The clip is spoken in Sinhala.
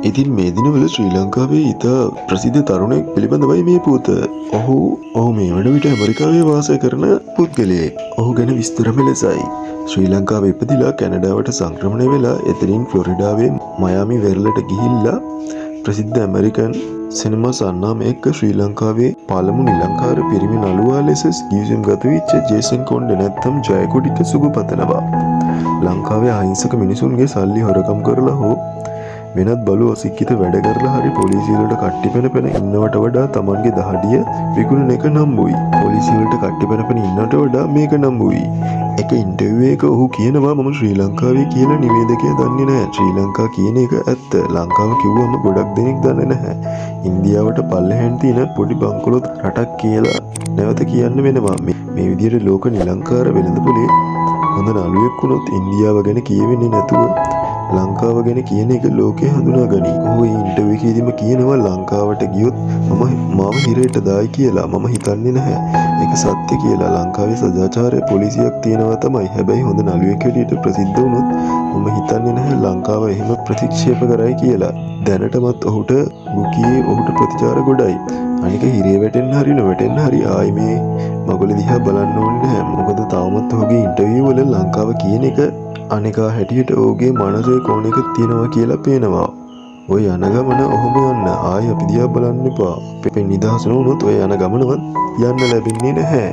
ඉතින් මේ දිනවල ශ්‍රී ලංකාවේ ඉතා ප්‍රසිද්ධ තරුණයෙක් පිළිබඳවයි මේ පුවත. ඔහු ඔහු මේ වන විට ඇමරිකාවේ වාසය කරන පුද්ගලයෙක්. ඔහු ගැන විස්තර මෙලෙසයි. ශ්‍රී ලංකාවේ ඉපදිලා කැනඩාවට සංක්‍රමණය වෙලා එතනින් ෆ්ලොරිඩාවේ මයාමි වෙරළට ගිහිල්ලා ප්‍රසිද්ධ ඇමරිකන් සිනමා සන්නාම එක්ක ශ්‍රී ලංකාවේ පළමු නිලංකාර පිරිමි නළුවා ලෙස ගිවිසුම් ගත වෙච්ච ජේසන් කොණ්ඩේ නැත්තම් ජයකොඩිට සුබ පතනවා. ලංකාවේ අහිංසක මිනිසුන්ගේ සල්ලි හොරකම් කරලා හෝ වෙනත් බලු අසික්කිත වැඩ කරලා හරි පොලිසිය වලට කට්ටි පැන පැන ඉන්නවට වඩා තමන්ගේ දහඩිය විකුණන එක නම්බුයි. පොලිසිය වලට කට්ටි පැන පැන ඉන්නවට වඩා මේක නම්බුයි. එක ඉන්ටර්විව් එකක ඔහු කියනවා මම ශ්‍රී ලංකාවේ කියලා නිවේදකයා දන්නේ නැහැ. ශ්‍රී ලංකා කියන එක ඇත්ත. ලංකාව කිව්වම ගොඩක් දෙනෙක් දන්නේ නැහැ. ඉන්දියාවට පල්ලෙහාන් තියෙන පොඩි බංකොලොත් රටක් කියලා නැවත කියන්න වෙනවා. මේ විදිහට ලෝක නිලංකාර වෙළඳපොලේ හොඳ නළුවෙක් වුණොත් ඉන්දියාව ගැන කියවෙන්නේ නැතුව ලංකාව ගැන කියන එක ලෝකය හඳුනා ගනී. ඔහු ඒ ඉන්ටර්විව් එකේදීම කියනවා ලංකාවට ගියොත් මම මාව හිරේට දායි කියලා. මම හිතන්නේ නැහැ ඒක සත්‍ය කියලා. ලංකාවේ සදාචාරය පොලිසියක් තියෙනවා තමයි. හැබැයි හොඳ නළුවෙක් හැටියට ප්‍රසිද්ධ වුණොත් මම හිතන්නේ නැහැ ලංකාව එහෙම ප්‍රතික්ෂේප කරයි කියලා. දැනටමත් ඔහුට බුකියේ ඔහුට ප්‍රතිචාර ගොඩයි. අනික හිරේ වැටෙන්න හරි නොවැටෙන්න හරි ආයි මේ මගුල දිහා බලන්න ඕනේ නැහැ. මොකද තවමත් ඔහුගේ ඉන්ටර්විව් වල ලංකාව කියන එක අනිකා හැටියට ඔහුගේ මනසේ කෝණයක තියෙනවා කියලා පේනවා. ඔය යන ගමන ඔහොම යන්න, ආයි අපි දිහා බලන්න එපා. අපෙන් නිදහස් නොවුනොත් ඔය යන ගමනවත් යන්න ලැබෙන්නේ නැහැ.